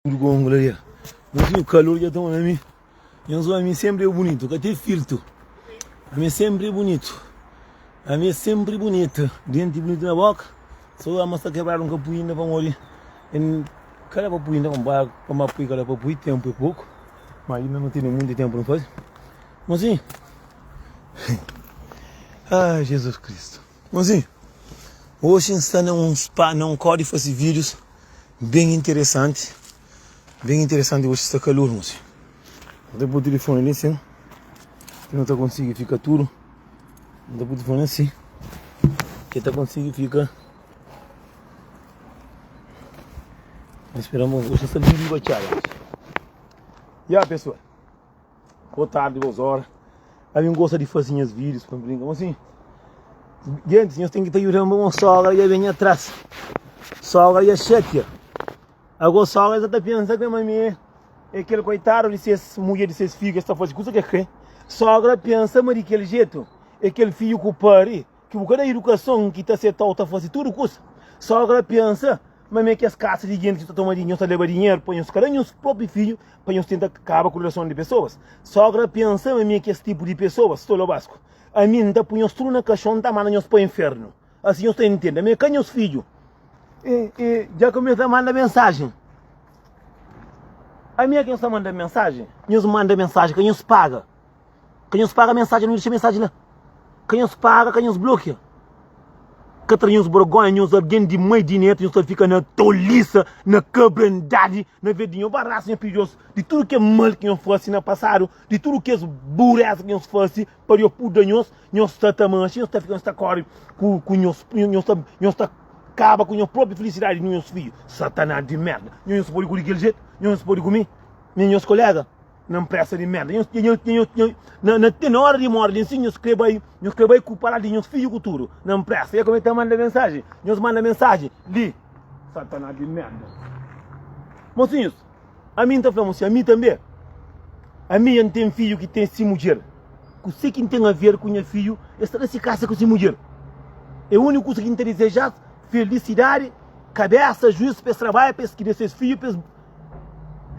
Tudu ku un glória. Mozinho, kalor dja toma na mi. Nhos ami senpri é bunitu, ka ten filtru. Ami senpri é bunitu. Ami é senpri bunitu. Denti bunitu na boka. Sô ama sta kebradu N ka pui inda pamodi N ka da pa pui inda pa N ba pui ka da pa pui, tenpu é poku. Ma inda nu tene munti tenpu nu faze. Mozinho, ai Jesus Kristu. Mozinho, oxi N sta na un spa, na un kódi fase vídius. Bem interesanti, bem interesanti oxi sta kalor mosi. N ta poi telefoni li sin, ki nu ta konsigi fika tudu. N ta poi telefoni asi, ki ta konsigi fika. N spera mo oxi sta bem riba txada. Ya pessoal, boa tardi, boas horas. Ami n gosta di faze nhas vídeos pa brinka, mas assim, gente, nhos ten ki ta djuda-m pa sogra dja ben nha tras. Sogra dja xatia. Ago sogra dja ta pensa ke ma mi é kel koitadu di ses mudjer di ses fidju, es ta faze kuza ke kre. Sogra pensa ma di kel jetu é kel fidju ku pari Ki bu ka da idukason ki ta setau ta fase tudu kusa. Sogra pensa ma mi é kes kasa di jenti ki ta toma di nhos ta leba dinheru pa nhos ka da nhos propi fidju pa nhos tenta kaba ku relason di pesoas. Sogra pensa ma mi é kes tipu di pesoas. Tolobasku, ami N ta pui nhos tudu na kaxon N ta manda nhos pa infernu. Asi nhos ta intende ami é ka nhos fidju. E, e dja kumesa ta manda mensajen. Ami é ki nhos ta manda mensajen? Nhos manda mensajen ka nhos paga. Ka nhos paga mensajen, nu dexa mensajen la. Ka nhos paga, ka nhos blokia. Ka tra nhos borgonha, nhos algen di mai di netu, nhos ta fika na tolisa, na kabrandadi, na vez di nhos barasa nhos pidi Deus di tudu ke mal ki nhos fase na pasadu, di tudu kes bureza ki nhos fase, pa Deus purda nhos, nhos ta ta manxe, nhos ta fika, nhos ta kore ku, ku nhos, nhos ta, nhos ta kaba ku nhos propi filisidadi di nhos fidju. Satanás di merda. Nhos pode ku di kel jetu? Nhos pode ku mi? Mi nhos kolega? Na npresa di merda. Nhos, nhos, nhos, nhos, na, na, na hora di morti nsi, nhos kre bai, nhos kre bai ku pará di nhos fidju ku tudu. Na npresa. E kome ta manda mensajen? Nhos manda mensajen li. Satanás di merda. Mosinhus, ami N ta fla mosi, ami tanbe, ami N ten fidju ki ten si mudjer. Kuse ki N ten aver ku nha fidju? El sta na si kasa ku si mudjer. E uniku kusa ki N ta dizeja-s, felisidadi, kabesa, juiz pa es trabadja, pa es kria ses fidju, pa es.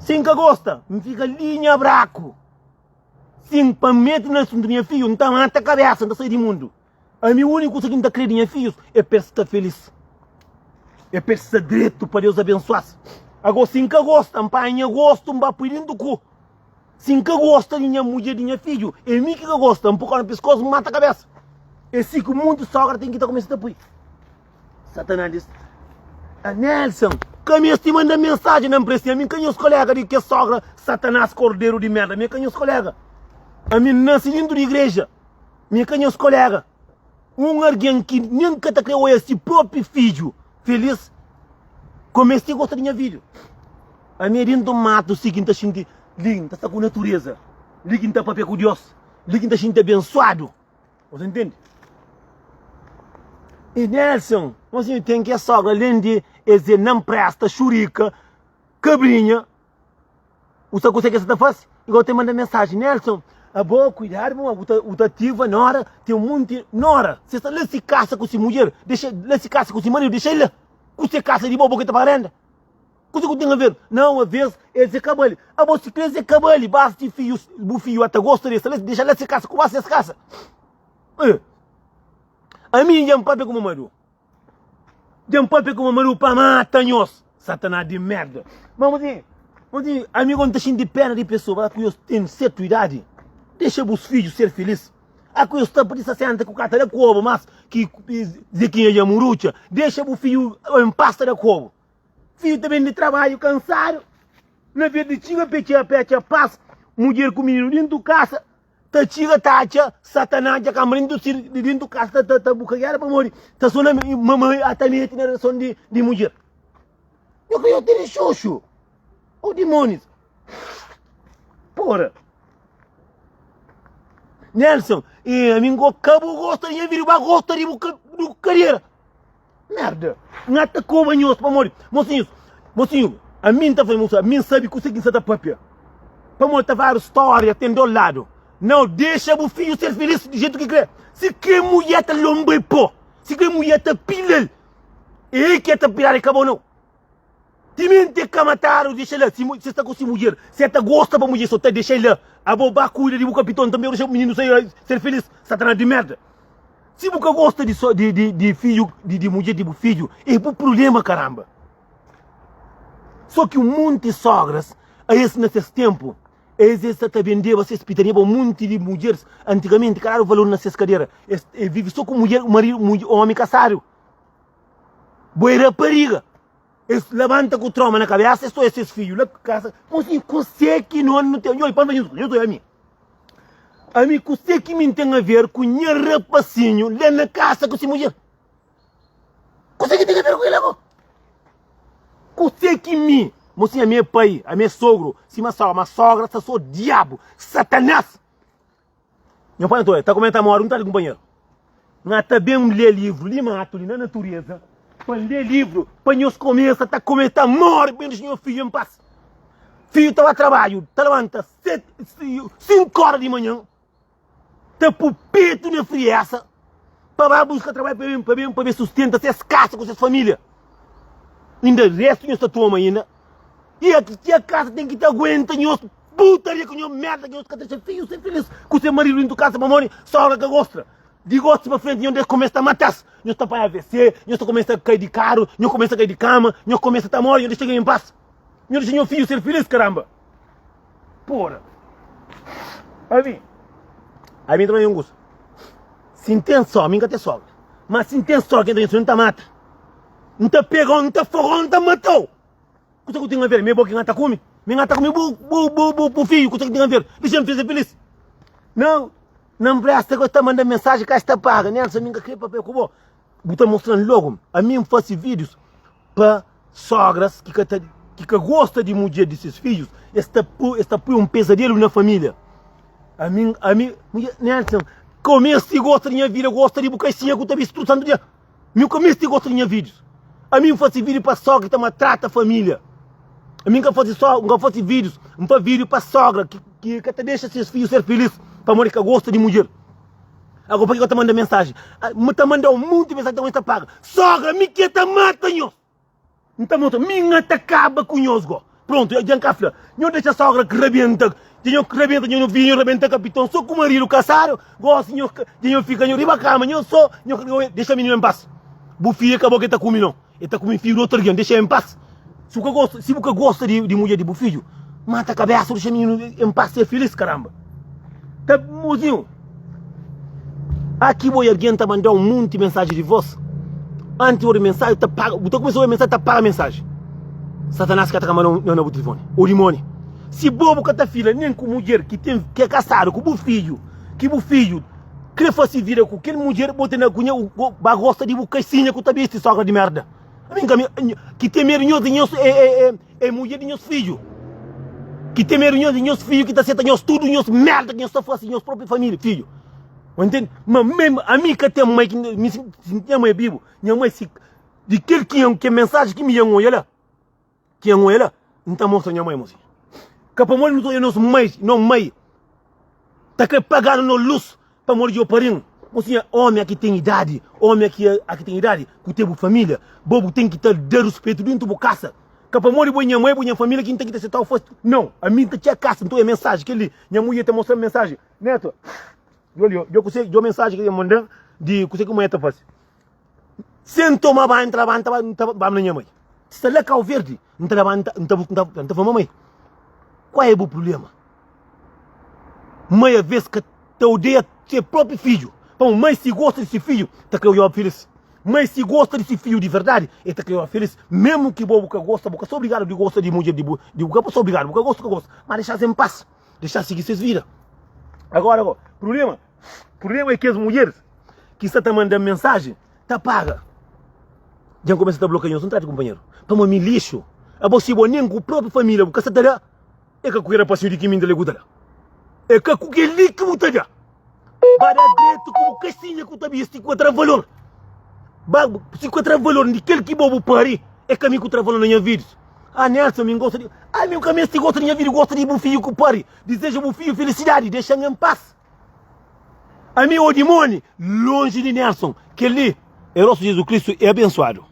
Si N ka gosta, N fika li nha braku. Si N pa mete na asuntu di nha fidju, N ta mata kabesa, N ta sai di mundu. Ami úniku kusa ki N ta kre di nha fidjus é pa es sta felis, é pa es sta dretu, pa Deus abensoa-s. Ago, si N ka gosta, N panha nha gostu, N ba pui dintu ku. Si N ka gosta di nha mudjer, di nha fidju, é mi ki ka gosta, N pui kau na piskos, N mata kabesa. É si ku monti sogra ten ki ta kumesa ta pui. Satanás diz, A Nelson, ka meste manda mensajen na npresa, ami ka nhos kolega di kes sogra Satanás korderu di merda, mi ka nhos kolega. Ami N nase dintu di igreja, mi ka nhos kolega. Un argen ki nen ka ta kre oia si propi fidju felis, ko meste gosta di nha fidju. Ami é dintu matu si ki N ta xinti li, N ta sta ku natureza, li ki N ta papia ku Dios, li ki N ta xinti abensuadu. Você entende? E Nelson, você tem que sogra, além de esse não presta, churica, cabrinha, você consegue essa faz? Igual te manda mensagem, Nelson, a boa, cuidado, bom, o tá ativa, nora, tem um monte, nora, você está lá se casa com sua mulher, deixa, lá se casa com seu marido, deixa ele lá, você casa de boa, porque tá para renda. Kusa ku ten aver? Nau, aves es é kabali. Abo si kre es é kabali, basta ti fiju, bu fiju ata gosta des, talves dexa la se kasa ku basta es kasa. Eh. Ami dja N papia ku mamadu. Dja N papia ku mamadu pa mata nhos. Satanás di merda. Ma mo di, ami go N ta xinti pena di pesoa ku nhos ten sertu idadi. Dexa bus fijus ser filis. A ku nhos sta pa di 60 ku ka ta da kobu mas ki Zequinha dja murutxa. Dexa bu fiju en pas ta da kobu. Fidju ta ben di trabadju kansadu, na vez di txiga pa e txiga pa e atxa pas, mudjer ku mininu dintu kasa ta txiga ta atxa Satanás dja kanba dintu si di dintu kasa ta ta buka gera pamodi ta so na mamai ata meti na relason di di mudjer. Nho ka yo tene xoxu o dimonis. Pora. Nelson, e ami n ka bu gosta di nha vida, bu ba gosta di bu kadera. Merda! N ata koba nhos pamodi, mosinhus, mosinhu, ami N ta fla nhos, ami N sabe kuse ki N sa ta papia. Pamodi ta fladu stória ten dos ladu. Nau dexa bu fidju ser filis di jetu ki kre. Si kre mulher ta lonba e po, si kre mulher ta pila-l, e el ki ta piladu e ka bo nau. Timenti e ka matadu, dexa la. Si si sta ku si mudjer, si e ta gosta pa mudjer so ta dexa la. Abo ba kuida di bu kapiton tanbe, bu dexa bu mininu sai ser filis. Satanás di merda. Si bu ka gosta di so di di di fidju di di mudjer di bu fidju, e bu prublema karamba. So ki un monti sogras, aes na ses tenpu, es es sa ta bendeba ses pitania pa un monti di mudjeris. Antigamenti ka dadu valor na ses kadera. Es e vivi so ku mudjer, maridu, mudjer, omi kasadu. Bo e rapariga. Es labanta ku trauma na kabesa, es oja ses fidju la kasa. Mosinhu, kuse ki no nu ten? Oi, pa N fla nhos, nhos oja ami. Ami, kuse ki mi N ten aver ku nha rapasinhu la na kasa ku si mudjer? Kuse ki ten aver ku kel-la go? Kuse ki mi? Mosinhu, ami é pai, ami é sogru, sima sogra, ma sogra sta so diabu, satanás. Nha pai nton, ta kume ta mori, un ta di kunpanheru. Nha ta ben lé livru li matu, li na natureza, pa N lé livru, pa nhos kumesa ta kume ta mori, pa nhos dexa nhos fidju en pas. Fidju ta ba trabadju, ta labanta 5 ora di manhan, ta pu petu na friesa, pa ba buska trabadju pa ben, pa ben, pa ben sustenta ses kasa ku ses familia. Inda restu nhos ta toma inda. I a kasa ten ki ta aguenta nhos putaria ku nhos merda ki nhos ka ta dexa fidju ser filis ku se maridu dintu kasa pamodi sogra ka gosta. Di gosi pa frenti nhos debe kumesa ta matas. Nhos ta panha AVC, nhos ta kumesa kai di karu, nhos kumesa kai di kama, nhos kumesa ta mori, nhos dexa algen en pas. Nhos dexa nhos fidju ser filis karamba. Pora. Ami, ami ta fla un kusa. Si N ten sogra, mi N ka ten sogra, ma si N ten sogra ki N ta ten sogra, N ta mata. N ta pega-u, N ta foga-u, N ta mata-u. Kusa ku ten aver? Mi é bo ki N ta kume? Mi N ta kume bu, bu, bu, bu, bu fidju. Kusa ki ten aver? Dexa-m ser filis. Nau, na npresta ku es ta manda mensaji ka es ta paga. Nelson, mi N ka kre papia ku bo. Bu ta mostra-m logu. Ami N fasi vídius pa sogras ki ka ta ki ka gosta di mudjer di ses fidjus. Es ta pui, es ta pui un pezadelu na familia. Ami, ami, Nelson, ka meste gosta di nha vida, gosta di bu kaixinha ku ta bisti tudu santu dia. Mi ka misti gosta di nha vídius. Ami N fasi vídiu pa sogra ki ta maltrata família. Ami N ka fasi so, N ka fasi vídius, N fasi vídiu pa sogra ki, ki ka ta dexa ses fidju ser filis pamodi ka gosta di mudjer. Agora pa ki ka ta manda mensaji? N ta manda un monti mensaji ta ta paga. Sogra, mi ke ta mata nhos. N ta mostra, mi N ta kaba ku nhos go. Prontu, dja N ka fla. Nho dexa sogra ki rabenta, dja nho rabenta nho vinha, nho rabenta kapiton so ku maridu kasadu, gosi nho dja nho fika nho riba kama, nho so, nho dexa mininu en pas. Bu fidju é ka bo ki ta kume no, e ta kume fidju di otu algen, dexa en pas. Si bu ka gosta, si bu ka gosta di mudjer di bu fidju, mata kabesa, dexa mininu en pas, ser filis, karamba. Ta mozinhu. Aki bo i algen ta manda un monti mensaji di vos. Antis di obi mensaji, ta paga, bu ta kumesa obi mensaji, ta paga mensaji. Satanas ka ta kamba na, na bu tilifoni, o dimoni. Si bo bu ka ta fila nen ku mudjer ki ten, ki é kasadu ku bu fidju, ki bu fidju kre fasi vida ku kel mudjer, bo ten na kunha, ba gosta di bu kasinha ku ta bisti, sogra di merda. Ami nka mi, ki ten medu nhos di nhos, e, e, e. É mudjer di nhos fidju ki ten medu nhos, di nhos fidju ki ta seta nhos tudu nhos merda ki nhos ta fasi nhos propi familia, fidju. Bu ntende? Ma mesmu ami ka ten mai ki mi si nha mai bibu, nha mai si di kel ki nha ke mensaji ki mi nha oia la, ki nha oia la, N ta mostra nha mai mosinha. Ka pamodi nu ta oia nos mai, no mai ta kre paganu no lus Pamodi djo parin, mosinha, omi aki ten idadi, omi aki aki ten idadi, ku ten bu familia, bo bu ten ki ta da ruspetu dintu bu kasa. Ka pamodi bo é nha mai, bo é nha familia ki N ten ki ta setau fasi. Nau, ami N ta txia kasa, N ta oia mensaji kel-li, nha mudjer ta mostra-m mensaji, Neto, djo li, djo kuse, djo mensaji ki el manda-m di kuse ki mudjer ta fasi. Sen toma banhu, N ta labanta, N ta ba na nha mai. Sta la Kau Verdi, N ta labanta, N ta N ta fla mamai, kual é bu prubléma? Mai aves ka ta odeia se própi fidju. Pamodi mai si gosta di se fidju, ta krê odja-bu filís. Mai si gosta di se fidju di verdadi, el ta krê odja-bu filís. Mésmu ki bo bu ka gosta, bu ka sta obrigadu di gosta di mudjer di bu, di bu ka sta obrigadu, bu ka gosta, bu ka gosta. Má dexa-s en pas, dexa-s sigi ses vida. Agora, prubléma, prubléma é kes mudjeris ki sta ta manda-m mensaji, ta paga. Dja N kumesa ta blokia nhos, N trata di kunpanheru. Pamodi mi lixu. Abo si bo nen ku própi família bu ka sta ta da. É ka ku kel rapasinhu di ki mi N ta lé ku ta da. É ka ku kel-li ki bu ta da. Ba da dretu ku bu kasinha ku ta bisti ku ka tra valor. Ba si ku ka tra valor di kel ki bo bu pari, é ka mi ku tra valor na nha vidus. Ah Nelson, mi N gosta di. Ah mi N ka meste gosta di nha vidu, gosta di bu fidju ku pari. Dizeja bu fidju felisidadi, dexa-m en pas. Ami ô dimoni, lonji di Nelson. Kel-li é rostu di Jizus Kristu é abensuadu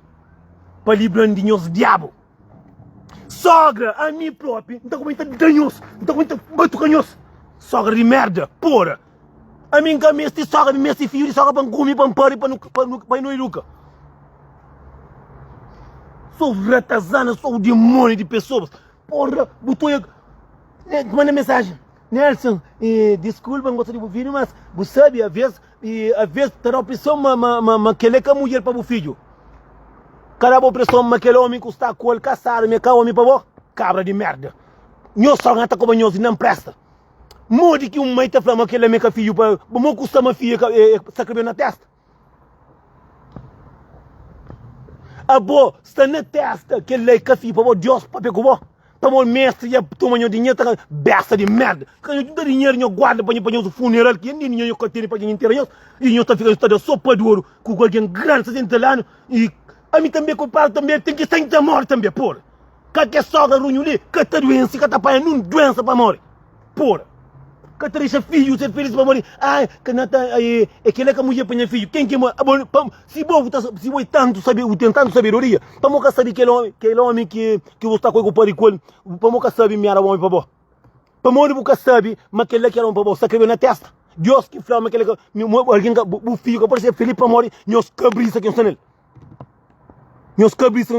pa libra-m di nhos diabu. Sogra, ami propi N ta kumenta da nhos, N ta kumenta batuka nhos. Sogra di merda, pora. Ami N ka meste sogra, mi meste fidju di sogra pa N kume, pa N pari, pa nu, pa nu, pa nu iduka. Sou ratazana, sou dimóniu di pesoas. Porra, bu ta oia. Manda mensajen. Nelson, e, diskulpa, N gosta di bu vídiu, mas bu sabe, avês, e, avês ta da opreson ma, ma, ma, ma kel-la é ka mudjer pa bu fidju. Ka da bu opreson ma kel ómi ku sta ku el kasadu ma é ka ómi pa bo? Kabra di merda. Nhos só ka ta koba nhos di nan presta. Modi ki un mai ta fla ma kel-la ma é ka fidju pa bo? Mo ku sta ma fidju é ka, é, é, sta krebe na testa? Abo sta na testa kel lei ka fi pa bo Dios papia ku bo pamo mestri dja toma nho dinheru ta besta di merda ka nho junta dinheru nho guarda pa nho pa nho funeral ki nen nho ka tene pa nho intera nho i nho ta fika nho ta da so pa duru ku algen grandi 60 anu i ami tambe kulpadu tambe ten ki sta mori tambe porra ka ke sogra runhu li ka ta duense ka ta panha nun duensa pa mori. Pora. Ka ta dexa fidju ser felis pamodi ai ka na ta ai é kela ka mudjer pa nha fidju. Ken ki abo pa si bo bu ta si bo é tantu sabe bu ten tantu sabedoria pamo ka sabe kel omi kel omi ki ki bu sta ku el ku pari ku el pamo ka sabe mi era omi pa bo. Pamodi bu ka sabe ma kela ki era omi pa bo sta krebe na testa. Dios ki fla ma kela ka algin ka bu fidju ka pode ser felis pamodi nhos kabrisa ki nhos sta nel. Nhos kabrisa.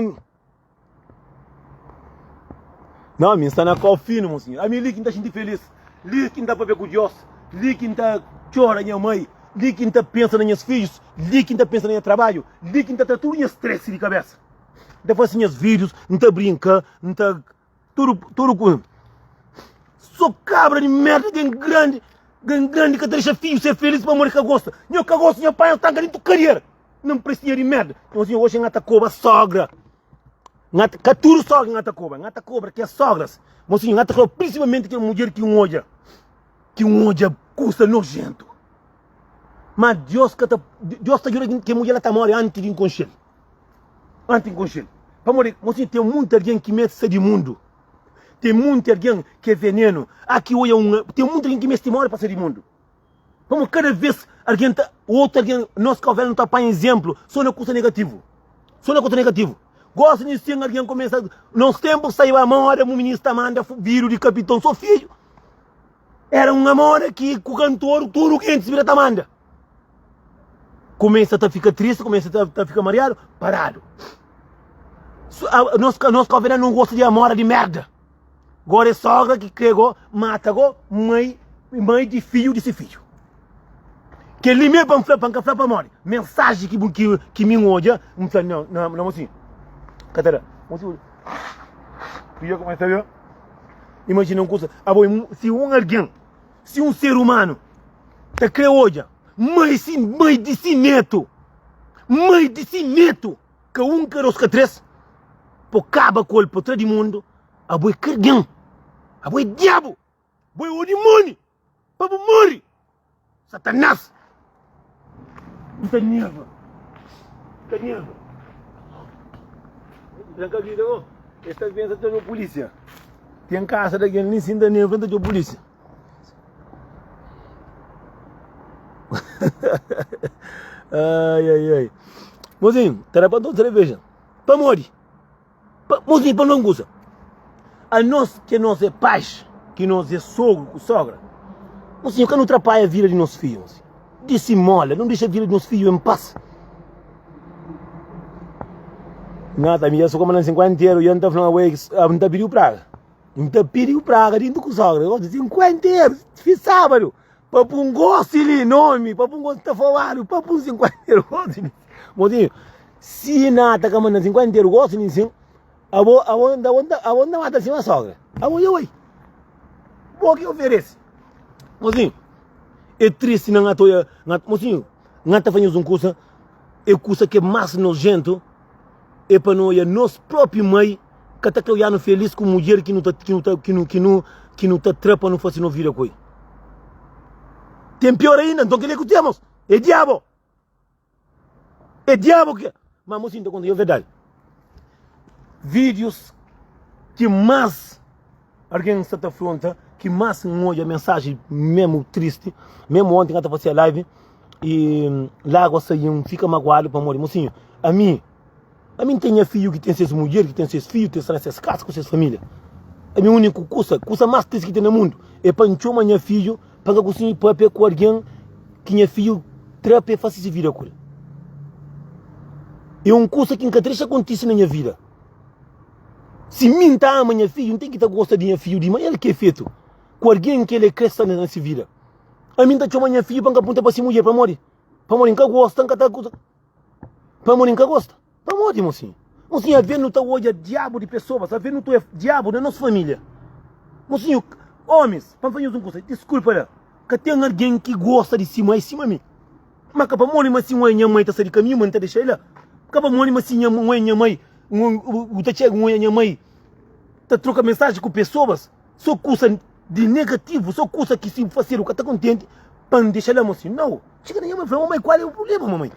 Não, mi sta na kau finu, mon sinhor. Ami li ki N ta xinti felis, li ki N ta papia ku Dios, li ki N ta txora nha mai, li ki N ta pensa na nhas fidjus, li ki N ta pensa na nha trabadju, li ki N ta tra tudu nha stresi di kabesa. N ta fasi nhas vídius, N ta brinka, N ta tudu tudu ku So kabra di merda gen grandi, gen grandi ka ta dexa fidju ser felis pamodi ka gosta. Nho ka gosta, nho panha tanka dintu kadiera. Não presinha di merda. Nho sinhor, oxi N ta koba sogra. N ta, ka tudu sogra N ta koba. N ta kobra kes sogras. Mo sinhor, N ta koba prinsipalmenti kel mudjer ki N odja, ki N odja kusa nojentu. Ma Dios ka ta, Dios ta djuda kel mudjer la ta more anti di N konxe-l. Anti di N konxe-l. Pamodi, mo sinhor, ten munti algen ki meste sai di mundu. Ten munti algen ki é venenu. A ki odja un, ten munti algen ki meste more pa sai di mundu. Pamodi kada vez algen ta otu algen, nos kauvera nu ta panha izemplu so na kusa negativu, so na kusa negativu. Gosi di sin algen kumesa, nos tempu saiba moda mu minis ta manda vidu di kapiton so fidju. Era un amoda ki ku kantor tudu gentis bira ta manda. Kumesa ta fika tristi, kumesa ta, ta fika mariadu, paradu. So, a, nos, nos kauvera nu gosta di amoda di merda. Gora é sogra ki kre go mata go mai mai di fidju di si fidju. Kel li me pa N fla pa N ka fla pamodi mensaji ki bu ki ki mi N odja N fla na na na mosinhu ka ta da mosinhu fidju kumesa bia imajina un kusa abo si un algen si un ser umanu ta kre odja mai si mai di si netu mai di si netu Ka un, ka dos, ka tres Po kaba ku el, po tra di mundu Abo é kargen, abo é diabu Bo é o dimoni, pa bu mori Satanás N ta nerva, N ta nerva N ka grita no Es ta pensa ta djo polísia Ten kasa di algen li si N ta nerva N ta djo polísia Ai, ai, ai. Mozinho, ta da pa toma cerveja. Pamodi? Pa, mozinho, pa não goza. A nós que nós é pais, que nós é sogro com sogra. Mozinho, que não atrapalha a vida de nossos filhos. Mozinho. Disimola, não deixa a vida de nossos filhos em paz. Nada, mi já sou como 50 euros, e eu não tá falando, ué, não tá pedindo praga. N ta pidi-u praga dintu ku sogra. Eu gosto de 50 euros, fi sábadu, pa pun gosi li, nomi, pa pun gosi ta faladu, pa pun 50 euros gosi li. Mozinho, si nata ka manda 50 euros gosi li sin, abo, abo, abo, abo nta mata sima sogra. Abo dja bai. Bo ki oferece. Mozinho, é triste na ngata oia, mozinho, ngata fa nhos un kusa, é kusa ki é mas nojento. É pa nu oia nos propi mai ka ta kre oianu felis ku mudjer ki nu ta ki nu ta ki nu ki nu ki nu ta tra pa nu fasi no vida ku el. Ten pior ainda, nton kile ku temos é diabo. É diabo ki Ma mosinhu ta konta yo verdadi. Vídeos ki mas algen sta ta afronta, ki mas N odja mensaji mesmu tristi, mesmu onti N ta fasia live e lágua sai-m, N fika maguadu pamodi mosinhu, ami. Ami N ten nha fidju ki ten ses mudjer, ki ten ses fidju, ten sta na ses kasa ku ses família. Ami úniku kusa, kusa más tristi ki ten na mundu é pa N txoma nha fidju pa N ka konsigi pâpia ku algen ki nha fidju tra pa el fase se vida ku el. É un kusa ki N ka ta dexa kontise na nha vida. Si mi N ta ama nha fidju, N ten ki ta gosta di nha fidju di ma el ki é fetu ku algen ki el é krê sta na se vida. Ami N ta txoma nha fidju pa N ka punta pa se mudjer pamodi? Pamodi N ka gosta, N ka ta. Pamodi N ka gosta. Pamodi, mosinhu? Mosinhu, aves nu ta odja diabu di pesoas, aves nu ta odja diabu na nos familia. Mosinhu, omis, pa N fla nhos un kusa, diskulpa la, ka ten algen ki gosta di si mai sima mi. Ma ka pamodi ma si N odja nha mai ta sai di kaminhu, ma N ta dexa el la. Ka pamodi ma si N odja nha mai, bu ta txega N odja nha mai ta troka mensaji ku pesoas, so kusa di negativu, so kusa ki si fasedu ka ta kontenti, pa N dexa la, mosinhu. Nau. Txiga na nha mai, fla, Mamai, kual é bu prubléma, mamai?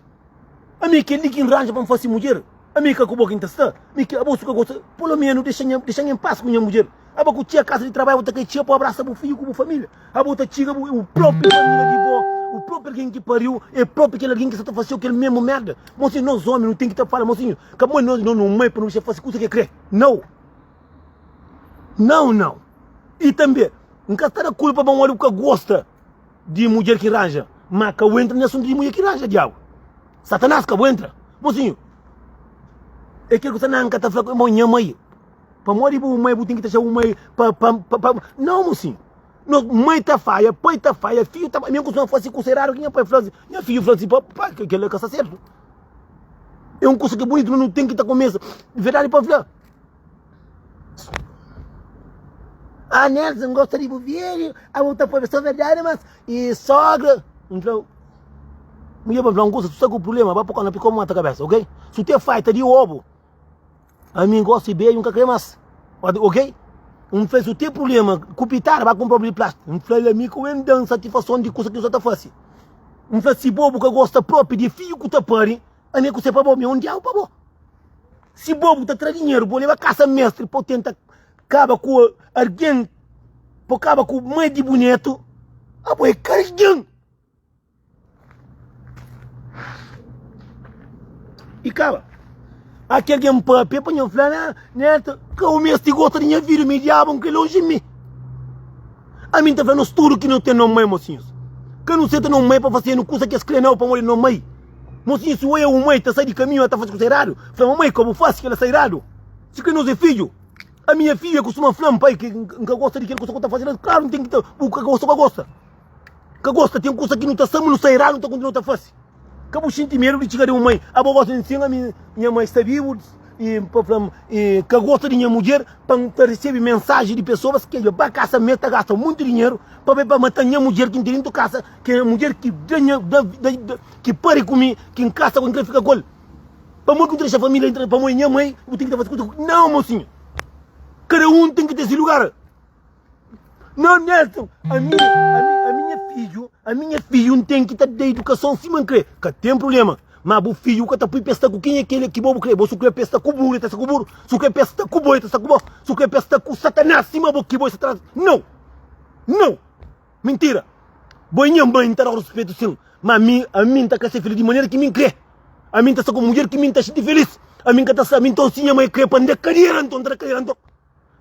Ami é kel-li ki N ranja pa N fase mudjer. Ami é ka ku bo ki N ta sta. Mi ki abo su ka gosta, polo menu dexa nha, dexa-m en pas ku nha mudjer. Abo ku txia kasa di trabadju, bo ta kai txia pa abrasa bu fidju ku bu família. Abo ta txiga bu, bu propi família di bo, bu propi algen ki pariu, é propi kel algen ki sa ta faseu kel memu merda. Mosinhu, nos omi nu ten ki ta fala, mosinhu, ka bo nos no mai pa nu dexa fase kusa ki e kre. Nau. Nau, nau. I tanbe, N ka sta da kulpa pamodi bu ka gosta. Di mudjer ki ranja ma ka bu entra na asuntu di mudjer ki ranja diabu satanas ka bu entra mosinhu é kel ku sta na nka ta fla mo nha mai pamodi bu mai bu ten ki ta txa bu mai pa pa pa nau mosinhu no mai ta faia pai ta faia fidju ta faia mi kustuma fasi kusa eradu ki nha pai fla nha fidju fla si pa pa kel-la ka sta sertu é un kusa ki bunitu no ten ki ta kumesa verdadi pa fla. Ah, Nelson, gosta di bu velho. Ah, bu ta poi só verdade, mas e sogra. Então, mulher para falar um coisa, tu sabe o problema, vai por na pico mata cabeça, ok? Se tu faita de ovo, a mim gosta de beijo, nunca quer mais, ok? Um fez o teu problema, com pitada, vai comprar de plástico. Um fez a mim com um dan satisfação de coisa que você tá fazendo. Um fez se bobo que gosta próprio de filho que tá pare, a mim que você para bom, é um diabo para bom. Si bo bu ta tra dinheru bo leba kasa mestri pa tenta kaba ku argen pa kaba ku mai di bu netu abo é ka argen i kaba a ki algen papia pa nho fla na netu ka u mesti gosta di nha vida mi diabu n kre lonji mi ami n ta fla nos tudu ki no ten no mai mosinhus ka nu seta no mai pa fasenu kusa ki es kre nau pamodi no mai Mosinhu si oia un mai ta sai di kaminhu el ta fase kusa eradu, fla mamai ka bu fase kela sai eradu. Si kre nos é fidju. Ami nha fidju e kustuma fla-m pai ki N ka gosta di kel kusa ku ta fase la. Klaru N ten ki ta bu ka gosta ka gosta. Ka gosta ten kusa ki nu ta sa ma nu sta eradu nu ta kontinua ta fase. Ka bu xinti medu di txiga di un mai. Abo gosta di nsin ami nha mai sta bibu i pa fla-m i ka gosta di nha mudjer pa N ta resebe mensaji di pesoas ki dja ba kasa mi ta gasta monti dinheru pa bai pa mata nha mudjer ki N ten dentu kasa ki é mudjer ki da nha da da ki pari ku mi, ki N kasa ku el, N kre fika ku el. Pamodi ki bu ta dexa família entra? Pamodi nha mai, bu ten ki ta faze kuza ku. Nau, mosinhu. Kada un ten ki ten se lugar. Nau, Nelson, ami, ami, ami nha fidju, ami nha fidju N ten ki ta da idukason sima N kre. Ka ten prubléma. Ma bu fidju bu ka ta pui pa el sta ku kenha ki el ki bo bu kre. Bo si bu kre pa el sta ku buru, el ta sta ku buru. Si bu kre pa el sta ku bo, el ta sta ku bo. Si bu kre pa el sta ku Satanás sima bo ki bo é Satanás. Nau! Nau! Mintira! Bo é nha mai, N ta da-u ruspetu sin, má ami, ami N ta ka ser filís di manera ki mi N krê. Ami N ta sta ku mudjer ki mi N ta xinti filís. Ami N ka ta sta, mi nton si nha mai krê pa N da kadera, nton N ta da kadera nton.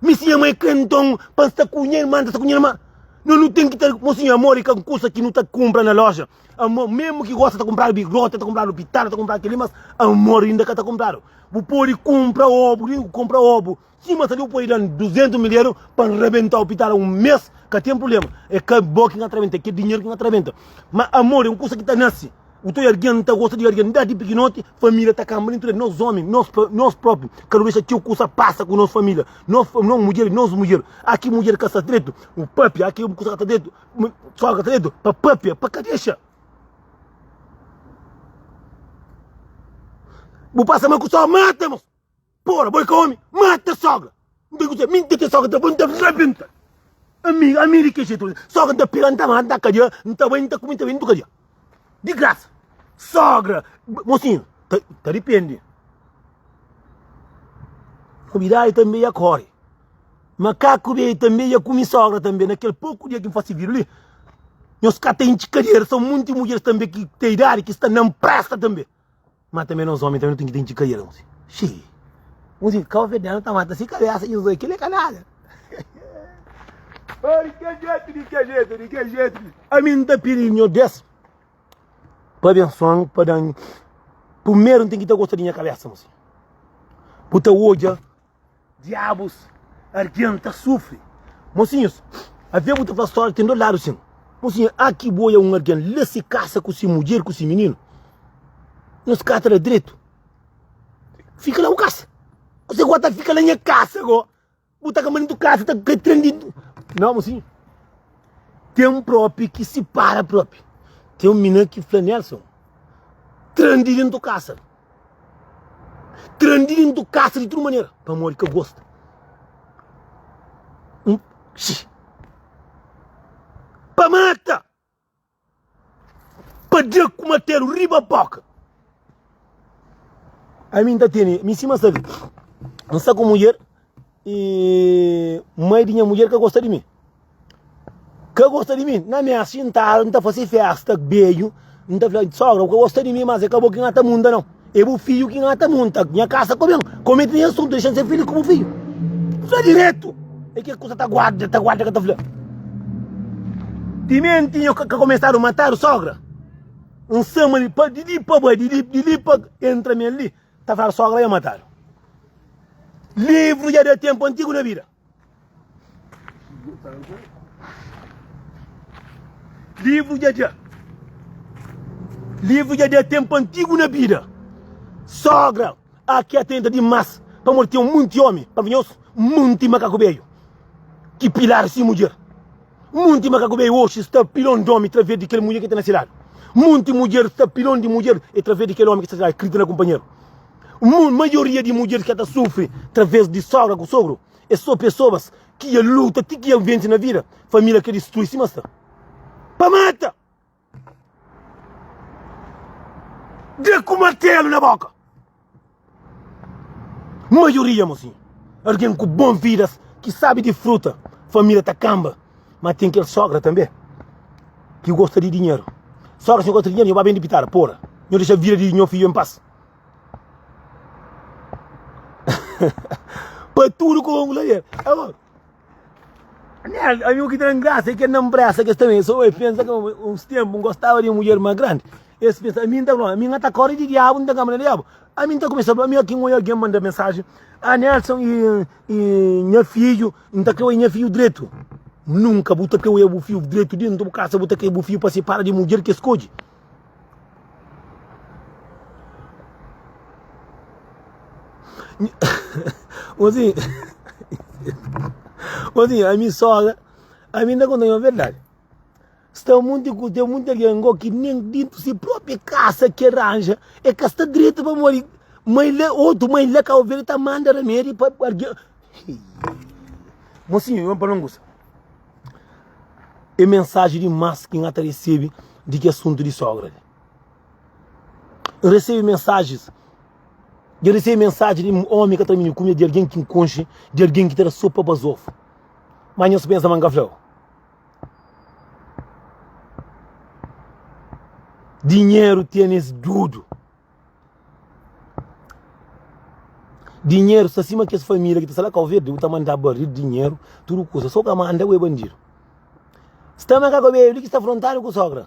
Mi si nha mai krê nton pa N sta ku nha irma, N ta sta ku nha irma. No, nu ten ki ta, mosinhu, amor é ka un kusa ki nu ta kunpra na loja. Amor, mésmu ki gosta ta kunpradu bigoti, ta kunpradu pitada, ta kunpradu kel-li, mas amor inda ka ta kunpradu. Bu pode kunpra obu, kunpra obu. Sima sa di bu pode dan 200 mil euro pa N rabenta-u pitada un mes, ka ten problema. É ka bo ki N ka ta rabenta, é kel dinheru ki N ka ta rabenta. Ma amor é un kusa ki ta nase. Bu ta odja algen ta gosta di algen desdi pikinoti, família ta kanba dentu del. Nos omi, nos nos propi, ka nu dexa txeu kusa pasa ku nos família. Nos nos mudjer, nos mudjer. A ki mudjer ka sta dretu, bu papia, a ki kusa ka sta dretu, sogra ka sta dretu, pa papia, pa ka dexa. Bu pasa mal ku sogra, mata mos. Pora, bo é ka omi, mata sogra. N ta kusa, mi n ta ten sogra ta bai, n ta rabenta. Ami, ami di ki jetu? Sogra n ta pega, n ta mata, n ta kadia, n ta bai, n ta kume, n ta bai, n ta kadia. Di grasa. Sogra, mosinhu, ta, ta dipende. Kubidadi tanbe ia kore. Makaku be tanbe ia kume sogra tanbe. Na kel poku dia ki n fasi vidu li, nhos ka ta intxi kadera, son munti mudjeris tanbe ki ten idadi ki sta na npresta tanbe. Má tanbê nos ómi tanbê nu ten ki ten txikadera. Xii. Un si kauverdianu ta mata si kabesa nhos oi kila é ka nada. Oh, di kel jetu, di kel jetu, di kel jetu. Ami N ta pidi Nhor Deus pa abensuan, pa dan. Primeru N ten ki ta gosta di nha kabesa, mosinhu. Bu ta odja diabus, algen ta sufri. Mosinhus, avê bu ta fla stória ten dos ladu sin. Mosinhu, a ki bu odja un algen la si kasa ku si mudjer ku si mininu, nhos ka ta da dretu. Fika la bu kasa. Kuse ku ta fika la nha kasa go? Bu ta kamba dentu kasa ta kai tren di Não, mocinho. Tem um próprio que se para próprio. Tem um menino que fla Nelson. Tren di dentu kasa. Tren di dentu kasa di tudu manera. Pamodi ka gosta. Um, pa mata. Pa da ku martelu riba boka. Ami N ta tene, mi sima sta li, N sta ku mudjer i mai di nha mudjer ka gosta di mi. Ka gosta di mi, na mesa xintadu N ta fase festa beju, N ta fla, sogra bu ka gosta di mi, mas é ka bo ki N ta munda nau, é bu fidju ki N ta munta, nha kasa ka ben, ka mete na nha asuntu, dexa-m ser filis ku bu fidju. Fla diretu! É ke kusa ta guarda, ta guarda ka ta fla. Timenti nho ka kumesadu matadu sogra, N sama li pa di li pa bai, di li di li pa entra mi ali, ta fladu sogra ya matadu. Livru dja da tempu antigu na bida. Livru dja da. Livru dja da tempu antigu na bida. Sogra. Aki atenta dimas pamodi ten munti omi pa nhos munti makaku beju ki piladu si mudjer munti makaku beju oxi sta pilon di omi traves di kel mudjer ki ta na si ladu munti mudjer sta pilon di mudjer e traves di kel omi ki sta si ladu krita na kunpanheru maioria di mudjeris ki ta sufri traves di sogra ku sogru e so pesoas ki ya luta ti ki ya vensi na vida familia ke distrui sima sta pa mata. Da ku martelu na boka. Maioria, mosinhu, algen ku bon vidas ki sabi di fruta, familia ta kamba, ma ten kel sogra tanbe ki gosta di dinheru. Sogra si gosta di dinheru, nho ba bende pitada, pora, nho dexa vida di nho fidju en pas. Pa tudu ku bon ku la. Nel, ami u ki ta engrasa é kel nanbresa ki es ta ben. So e pensa ki uns tempu N gostaba di un mudjer más grandi. Es pensa, ami N ta fla, ami N ta kóre di diabu, N ta kamba na diabu. Ami N ta kumesa fla, ami ki N oja algen manda mensajen, Ah, Nelson i i nha fidju, N ta krê oja nha fidju dretu. Nunka bu ta krê oja bu fidju dretu dentu bu kasa, bu ta krê bu fidju pa sipara di mudjer ki es skodje. Mozinho, mozinho, ami sogra, ami nta konta nha verdade. Sta munti ku tem munti algen go ki nen dintu si propi kasa ki ranja, e ka sta dretu pamodi mãe la, otu mãe la Cabo Verde ta manda remedi pa algen. Mozinho, pa não gosta. É mensaji dimás ki N ata resebe di ki asuntu di sogra li. N resebe mensajis, dja resebe mensaji di omi ka ta minti ku mi, di algen ki N konxe, di algen ki ta da so pa bazofu. Má nhos pensa ma N ka fla-u. Dinheru tene es dudu. Dinheru sta sima kes família ki ta sta la Kau Verdi, bu ta manda baril dinheru, tudu kusa, so ka manda bu é bandidu. Sta ma ka bebi li ki sta frontadu ku sogra.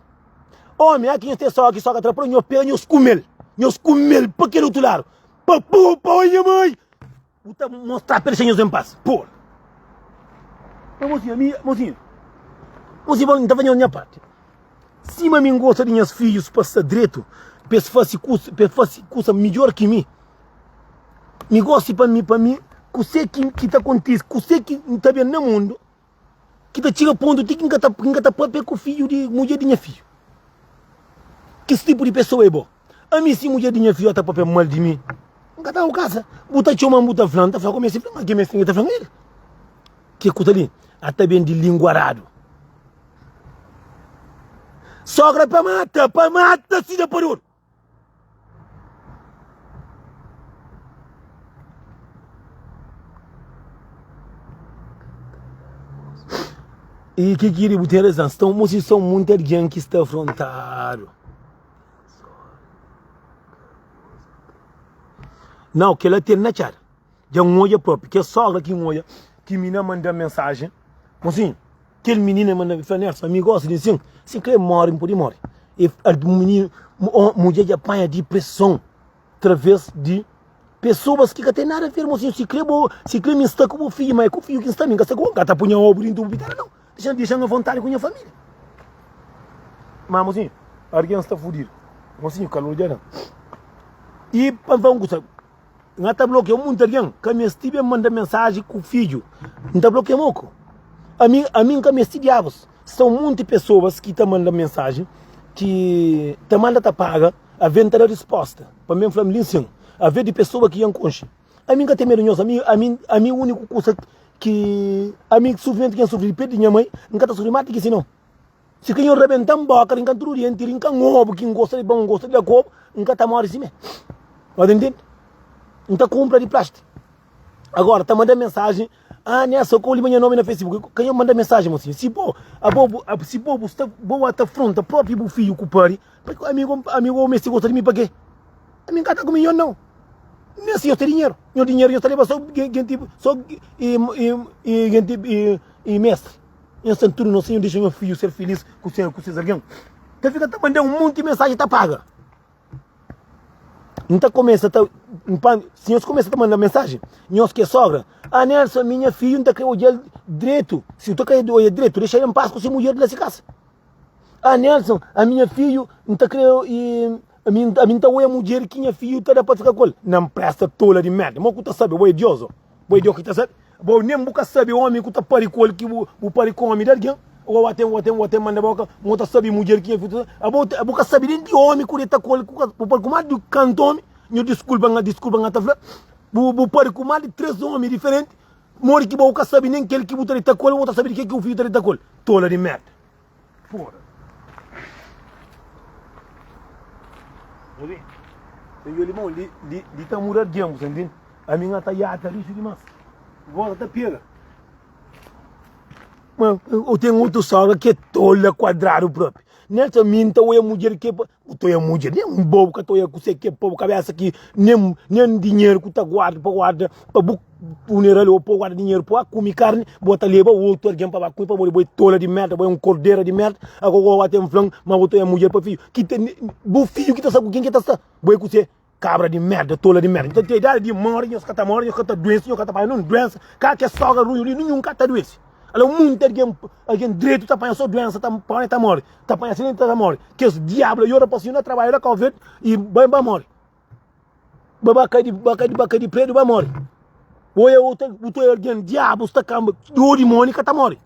Omi, aki nhos ten sogra ki sogra tra pa nhos pega nhos kumel, nhos kumel pa kel otu ladu. Pa pu pa oi nha mai. Bu ta mostra pa dexa nhos en pas. Por. Pa mosinhu, ami, mosinhu. Mosinhu, bom, nta fazendo nha parte. Sima mi gosta di nhas fidjus pa sta dretu, pa es fasi kusa, pa es fasi kusa midjor ki mi. Mi gosta pa mi, pa mi, kuse ki, ki ta kontisi, kuse ki ta ben na mundu, Ki ta txiga pontu ti ki N ka ta, N ka ta papia ku fidju di mudjer di nha fidju. Kis tipu di pesoa é bo? Ami, si mudjer di nha fidju ta papia mal di mi, N ka ta ku kasa. Bu ta txoma-m, bu ta fla-m, N ta fla ku mi, si fla-m, ma ke meste N ta fla-m el. Ke kusa li a ta ben di linguaradu. Sogra pa mata, pa mata si da pa dor. I ki kiri bu ten razan sta un são muita algen ki sta afrontadu. Nau, kel-la ten na txada. Dja N odja propi. Kel sogra ki N odja, ki mina manda-m mensajen, mosinhu, kel minina manda-m, fla, Nelson, ami gosi di nsin, si N kre móre, N pode móre. E mininu, mudjer dja panha dipreson traves di pesoas ki ka ten nada ver, mosinhu, si kre bo, si kre mi N sta ku bo fidju, ma é ku fidju ki N sta, mi N ka sta ku bo, N ka ta pui nha obu dintu bu pitara, nau. Dexa-m dexa-m avontadi ku nha família. Má, mosinhu, algen sta fudidu. Mosinhu, kalor dja da. I pa N fla un kusa, N ka ta blokia munti algen ka meste ben manda mensaji ku fidju. N ta blokia moku. Ami, ami N ka meste diabus. Sta un munti pesoas ki ta manda mensaji ki ta manda ta paga, aven ta da risposta. Pa mi N fla-m li sin, aven di pesoa ki dja N konxe. Ami N ka ten medu nhos, ami, ami, ami uniku kusa ki ami sufrimentu ki N sufri di pé di nha mai, N ka ta sufri más di ki si nau. Si ka nho rebenta-m boka, rinka-m tudu dienti, rinka-m obu ki N gosta di ba, N gosta di da ku obu, N ka ta móre simé. Nhos ta ntende? N ta kunpra di plástiku. Agora, ta manda mensajen, ah, Nelson, ka olha nha nomi na Facebook. Ka nho manda mensajen, mosinhu. Si bo, abo, bu, si bo, bu sta, bo ata afronta propi bu fidju ku pari, pa ki amigu, amigu meste gosta di mi pa ke? Ami N ka ta kume nho nau. Nen si nho ten dinheru. Nho dinheru nho ta leba so genti, so i, i, i genti, i, i mestri. Nhos ten tudu nos, Sinhor, dexa nhos fidju ser filis ku se, ku ses algen. Ta fika ta manda un monti mensaji ta paga. N ta kumesa ta, N pa, si nhos kumesa ta manda mensaji, nhos ki é sogra, ah Nelson, mi nha fidju N ta kre odja-l dretu. Si bu ta kre odja dretu, dexa el en pas ku se mudjer di la se kasa. Ah Nelson, ami nha fidju N ta kre i, ami, ami N ta oia mudjer ki nha fidju ta da pa fika ku el. Na npresta tola di merda, mo ku ta sabe, bo é dioso. Bo é Deus ki ta sabe? Bo nen bu ka sabe omi ku ta pari ku el ki bu bu pari ku omi di algen. Bo ba ten bo ten bo ten manda boka, mo ta sabe mudjer ki nha fidju ta abo bu ka sabe nen di omi ku deta ku el ku ka bu pari ku mas di kantu omi. Nhu diskulpa nha diskulpa nha ta fla. Bu bu pari ku mas di 3 omi diferenti. Modi ki bo bu ka sabe nen kel ki bu ta deta ku el, bo ta sabe di ke ki bu fidju ta deta ku el. Tola di merda. Porra. Obi? Tem yo limão li li li ta muda algen, bu entende? Ami nga ta yata rixu dimas. Voz ta pega. Ma eu tenho outro sogra que é tola quadrado próprio. Nessa minta ou é mulher que Bu ta oia mudjer, nen un bobu ka ta oia kuse ki é pa bu kabesa ki nen nen dinheru ku ta guarda pa guarda pa bu funeral o pa guarda dinheru pa kume karni, bo ta leba otu algen pa ba kume pamodi bo é tola di merda, bo é un kordera di merda, ago bo ba ten fla-m ma bo ta oia mudjer pa fidju ki ta bu fidju ki ta sta ku ken ki ta sta, bo é kuse? Kabra di merda, tola di merda. Nta ten idadi di mori, nhos ka ta mori, nhos ka ta duense, nhos ka ta panha nun duensa, ka kes sogra runhu li, ninhun ka ta duense. Ala un munti algen, algen dretu ta panha so duensa, ta panha ta mori, ta panha asidenti ta mori. Kes diabu la yora pa si na trabadju la Kau Verdi i bai ba mori. Ba ba kai di ba kai di ba kai di prediu ba mori. Oia bu ta oia algen diabu sta kamba, o dimoni ka ta mori.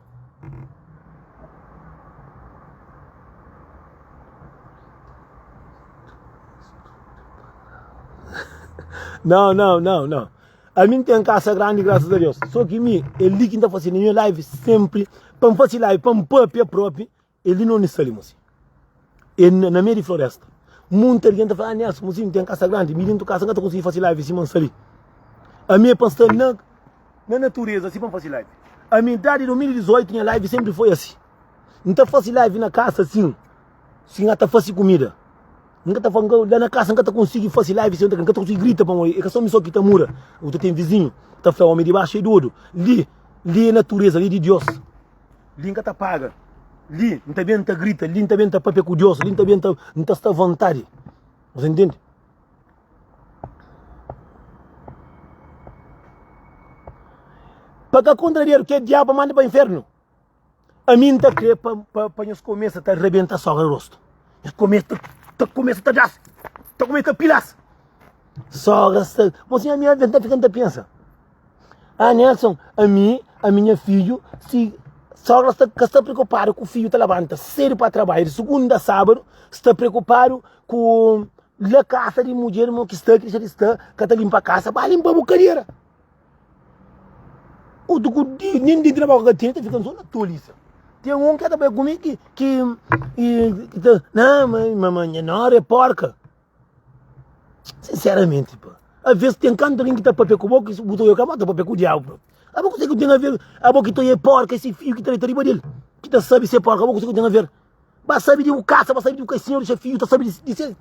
Não, não, não, não. A mim tem casa grande, graças a Deus. Só que mim, é ali que tá fazendo minha live sempre. Para fazer live, para papia próprio, ele não está ali, mocinho. É na, na meio de floresta. Muita gente tá falando, ah, Nelson, mocinho, tem casa grande. Me dentro de casa, não tá conseguindo fazer live em cima ali. A minha é para estar na, na natureza, assim para fazer live. A minha idade de 2018, minha live sempre foi assim. N ta fase live na kasa sin, si N ta fase kumida. N ka ta fa, la na kasa N ka ta konsigi fase live sin, N ka ta konsigi grita pamodi e ka so mi so ki ta mura. Bu ta ten vizinhu ta fla omi di baxu e dodu. Li, li e natureza, li di Dios. Li N ka ta paga. Li N ta ben N ta grita, li N ta ben N ta papia ku Dios, li N ta ben N ta sta avontadi. Você entende? Pa ka kontrariadu ke diabu pa manda pa infernu. Ami N ta kre pa, pa, pa nhos kumesa ta rebenta sogra rostu. Nhos kumesa ta, ta kumesa ta das, ta kumesa ta pilas. Sogra sta, mosinha ami N ta fika N ta pensa. Ah Nelson, ami, ami nha fidju, si sogra sta ka sta preokupadu ku fidju ta labanta sedu pa trabadju di segunda a sábadu, sta preokupadu ku la kasa di mudjer mo ki sta, ki dexa di sta, ka ta limpa kasa, ba limpa bu kadera. Otu ku di nen di trabalho ka tene ta fika so na tolisa. Ten un ke ta bai ku mi ki ki ki ta na ma ma nha nora é porca. Sinceramente pa. A ves ten kantu algen ki ta papia ku bo ki bu ta oia kama ta papia ku diabu propi. Abo kuse ku ten a ver abo ki ta oia porca esse fio ki ta deita riba del ki ta sabi se porca abo kuse ku ten a ver. Ba sabi di bu kasa ba sabi di bu ka sinhor di se fiju ta sabi di se.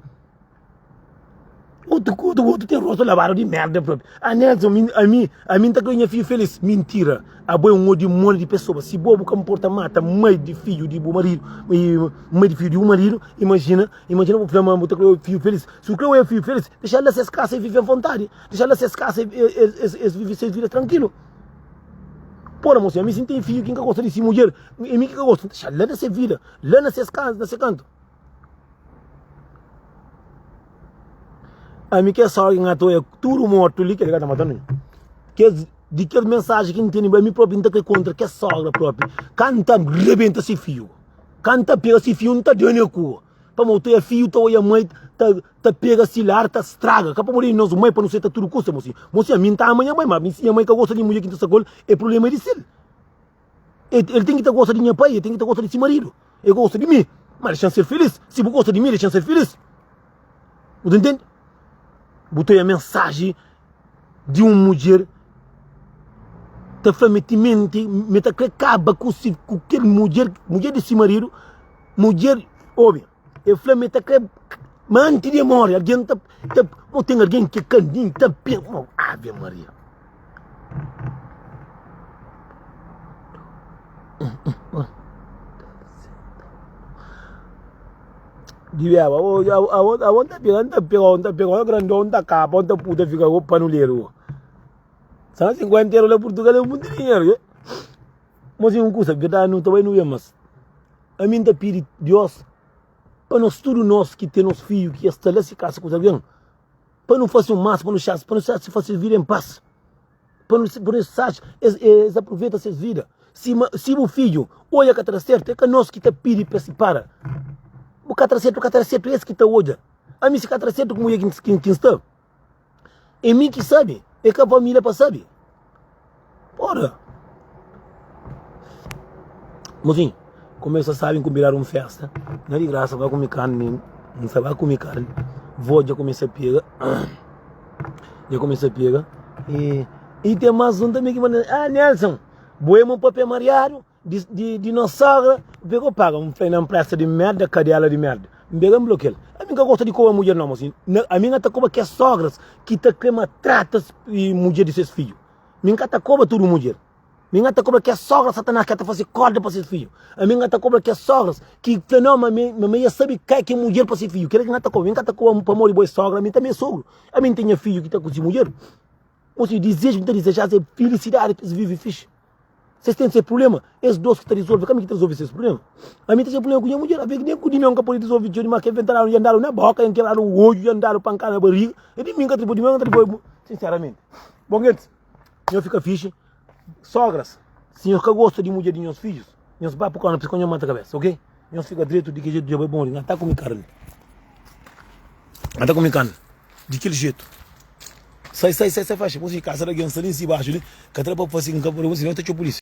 Otu otu otu ten rostu labadu di merda propi. Ah Nelson, mi ami ami nta kre nha fidju felis. Mintira, abo é un odimoni di pesoa. Si bo bu ka nporta mata mai di fidju di bu maridu, mai di fidju di bu maridu, imajina, imajina bu fla ma bu ta kre fidju felis. Si bu kre oja fidju felis, dexa la ses kasa e vive avontadi. Dexa la ses kasa es es vive ses vida trankilu. Pora mosinhu, ami si N ten fidju ki N ka gosta di si mudjer, é mi ki ka gosta, N ta dexa la na se vida, la na ses kasa, na se kantu. Ami kes sogra ki N ta oja tudu mortu li, kel-li ka ta mata-nu. Kes, di kes mensaji ki N tene, ami propi N ta kai kontra kes sogra propi. Ka N ta rebenta se fiu, ka N ta pega se fiu N ta da na kua. Pamodi ta oja fiu, ta oja mai, ta, ta pega se lar, ta straga. Ka pamodi nos mai pa nu seta tudu kusa, mosinhu. Mosinhu, ami N ta ama nha mai, ma si nha mai ka gosta di mudjer ki N ta sta ku el, é prubléma di sel. El ten ki ta gosta di nha pai, el ten ki ta gosta di si maridu. El gosta di mi, ma dexa-m ser filís. Si bu gosta di mi, dexa-m ser filís. Bu ta ntende? Bu ta oia mensaji di un mudjer ta fla ma timenti ma ta kre kaba ku si ku kel mudjer, mudjer di si maridu, mudjer, obi, el fla ma ta kre ma anti di el more algen ta ta bo ten algen ki ka nin ta pensa, ave maria. Dibeba, abo abo nta pega, nta pega, nta pega, ora grandon nta kapa, nta puta fika ku panuleru. 150 euro la Portugal é munti dinheru. Mas un kusa, verdadi nu ta bai nu ben, mas ami nta pidi Dios pa nos tudu nos ki ten nos fiju ki es sta la si kasa ku algen. Pa nu fase un mas, pa nu xas, pa nu xas fase vida en pas. Pa nu pa nu xas es es aproveita ses vida. Si ma si bu fidju odja ka ta da sertu, é ka nos ki ta pidi pa sipara. Bu ka ta da sertu, ka ta da sertu, es ki ta odja. Ami si ka ta da sertu ku mudjer ki ki N sta, é mi ki sabe, é ka familia pa sabe. Pora! Mozinho, kumesa sabi nkumbidadu un festa na di grasa ba kume karni N sa ba kume karni Vó dja kumesa pega Dja kumesa pega E, e ten mas un tanbe ki manda Ah Nelson, bo é mon papel mariadu di, di, di nos sogra Pega o paga N fla na npresta di merda, kadela di merda N pega N blokia-l Ami N ka gosta di koba mudjer no mozinho Ami N ka ta koba kes sogras ki ta kre matrata mudjer di ses fidju Mi N ka ta koba tudu mudjer. Mi N ka ta kobra kes sogras satanás ki ta fase korda pa ses fidju. Ami N ka ta kobra kes sogras ki fla no ma mi ma mi ya sabe ka ki mudjer pa se fidju. Kila ki N ka ta kobra. Mi N ka ta kobra pamodi bo é sogra, ami tanbe é sogru. Ami N ten nha fidju ki ta ku si mudjer. Ou seja, dizeju ki N ta dizeja é filisidadi pa es vive fixi. Se es ten ses prublema, es dos ki ta rizolve, ka mi ki ta rizolve ses prublema. Ami N ta ten prublema ku nha mudjer, afe ki nen ku di meu N ka pode rizolve txeu dimas, ke ventadu dja N dadu na boka, dja N kebradu odju, dja N dadu pankada na bariga. É di mi N ka ta di meu N ka ta di sinseramenti. Bon gentis. Nhos fika fixi. Sogras, si nhos ka gosta di mudjer di nhos fidjus, nhos ba pa kona pa nhos mata kabesa, ok? Nhos fika dretu di kel jetu dja bai bon. Nha ta kume karni. Nha ta kume karni di kel jetu. Sai, sai, sai, sai faxi. Mosi, kasa di algen sta li nsi baxu li. Ka ta da pa fasi, nka pode, senão ta txeu polísia.